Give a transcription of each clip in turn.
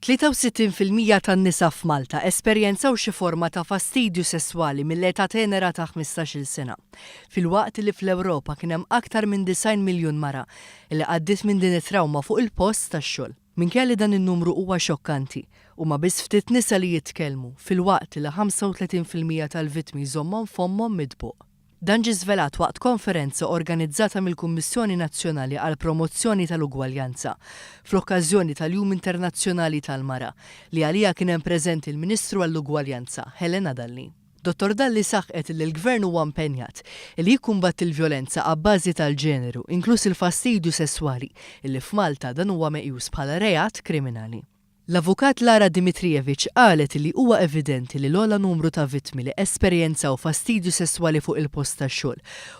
63% tan-nisa f'Malta esperjenzaw xi forma ta' fastidju sesswali mill-età tenera ta' 15-il sena, filwaqt li fl-Ewropa kien hemm aktar minn 90 miljun mara li għaddiet minn din it-trawma fuq il-post tax-xogħol. Minkejja li dan in-numru huwa xokkanti, huma biss ftit nisa li jitkellmu, filwaqt li 35% tal-vittmi jżommhom fommhom mitbuq. Dan ġie żvelat waqt konferenza organizzata mill-Kummissjoni Nazzjonali għall-Promozzjoni tal-Ugwaljanza, fl-okkażjoni tal-Jum Internazzjonali tal-Mara, li għaliha kien hemm preżenti l-Ministru għall-Ugwaljanza, Helena Dalli. Dottor Dalli saħqet li l-Gvern huwa impenjat li jikkumbatti l-vjolenza abbażi tal-ġeneru, inkluż il-fastidju sesswali, illi f'Malta dan huwa meqjus bħala reat kriminali. L-Avukat Lara Dimitrijevic qalet li huwa evidenti li l-ogħla numru ta' vittmi li esperjenzaw fastidju sesswali fuq il-post tax-xogħol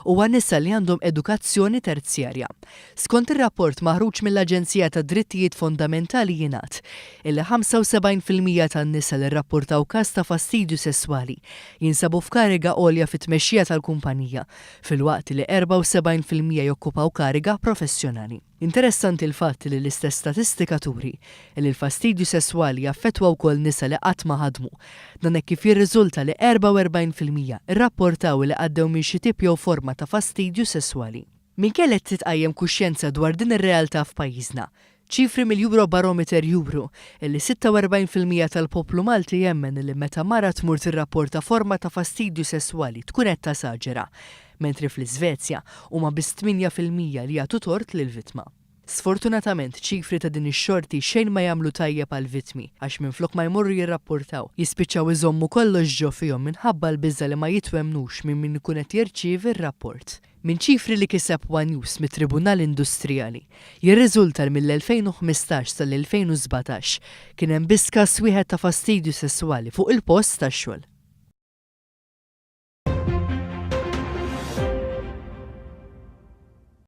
huwa nisa li għandhom edukazzjoni terzjarja. Skont ir-rapport maħruġ mill-Aġenzija tad-Drittijiet Fondamentali jingħad illi 75% tan-nisa li rrappurtaw każ ta' fastidju sesswali jinsabu f'kariga għolja fit-tmexxija tal-kumpanija filwaqt li 74% jokkupaw kariga professjonali. Interessanti l-fatt li l-istess statistika turi li l-fastidju sesswali jaffettwa wkoll nisa li qatt ma ħadmu. Dan hekk kif jirriżulta li 44% rrapportaw li għaddew minn xi tip jew forma ta' fastidju sesswali. Minkejja li qed titqajjem kuxjenza dwar din ir-realtà f'pajjiżna, ċifri mill-Eurobarometer juru li 46% tal-poplu Malti jemmen li meta mara tmur tirrapporta forma ta' fastidju sesswali tkun qed tasaġera, mentri fl-Iżvezja huma biss 8% li jagħtu tort lill-vittma. Sfortunatament ċifri ta' din ix-xorti xejn ma jagħmlu tajjeb għall-vittmi għax minflok ma jmorru jirrappurtaw, jispiċċaw iżommu kollox ġo fihom minħabba l-biża' li ma jitwemmnux minn min ikun qed jirċievi r-rapport. Minn ċifri li kiseb one News mit-Tribunal Industrijali, jirriżulta li mill-2015 sal-2017 kien hemm biss każ wieħed ta' fastidju sesswali fuq il-post tax-xogħol.